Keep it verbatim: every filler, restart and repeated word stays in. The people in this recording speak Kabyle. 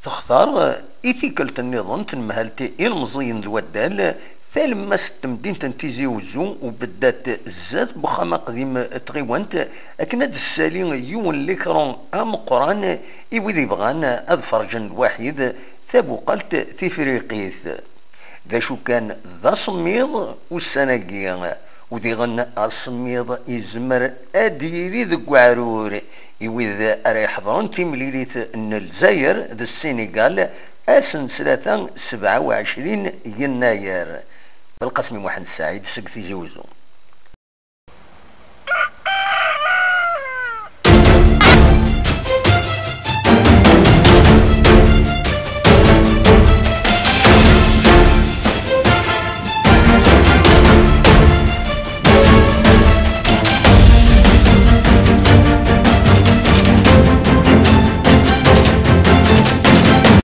Textar i tikkelt nniḍen tenmehalt ilemẓiyen n waddal, talemmast n temdint n Tizi Uzzu, u beddat zdat n uxxam aqdim n tɣiwant, akken ad d-tessali yiwen n likṛu ameqqran i wid yebɣan ad ferǧen lwaḥid tabuqalt tifriqit. D acu kan, d asemmiḍ ussan-agi, u diɣen asemmiḍ yezmer ad d-yili deg uɛrur i wid ara iḥeḍren timlilit n Lezzayer d Ssinigal ass n ttlata sebɛa u ɛecrin yennayer. Belqasem Muḥend Saɛid seg Tizi Uzzu.